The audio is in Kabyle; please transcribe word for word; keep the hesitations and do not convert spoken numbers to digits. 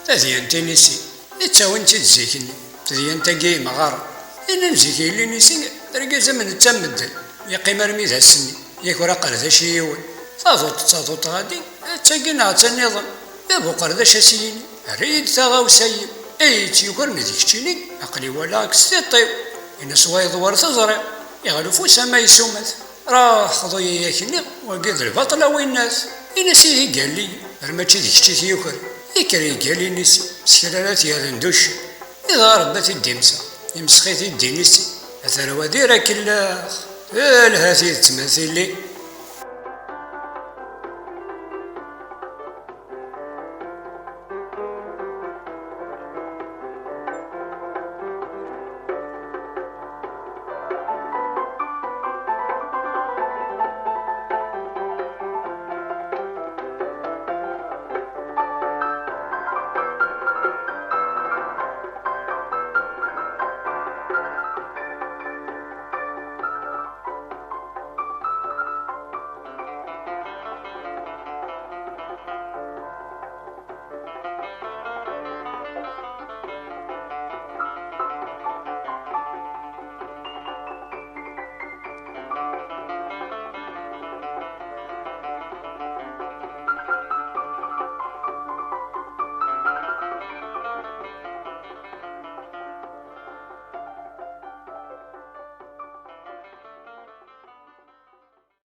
Tadyant inisi, i ttawin-tt-id zik-nni, tadyant-agi imɣaren. Inna n zik yelli inisi, argaz am netta n medden, yeqqim armi d ass-nni, yak ur aqerdac i yiwen. Taḍuṭ d taḍuṭ ɣadi, d tagi neɣ d ta nniḍen. Bab uqerdac a s-yini, err-iyi-d taɣawsa-yi, ay iyi-tt-yukren d keččini, aql-i walaɣ-k s tiṭ-iw. Ini-as wayeḍ war teẓri, iɣlef usama yessumat. Rax xḍu-yi yak-nni, wagi d lbaṭel a winnat. Ini-as ihi galli, ar mačči d kečč i t-yuker. Ikker igalli inisi, s kra ara t-yerren d uccen. Idɣa rebba-t-id imsa, imsex-it-id inisi. A tarwa d irakellax, lha-t-id tmatilli.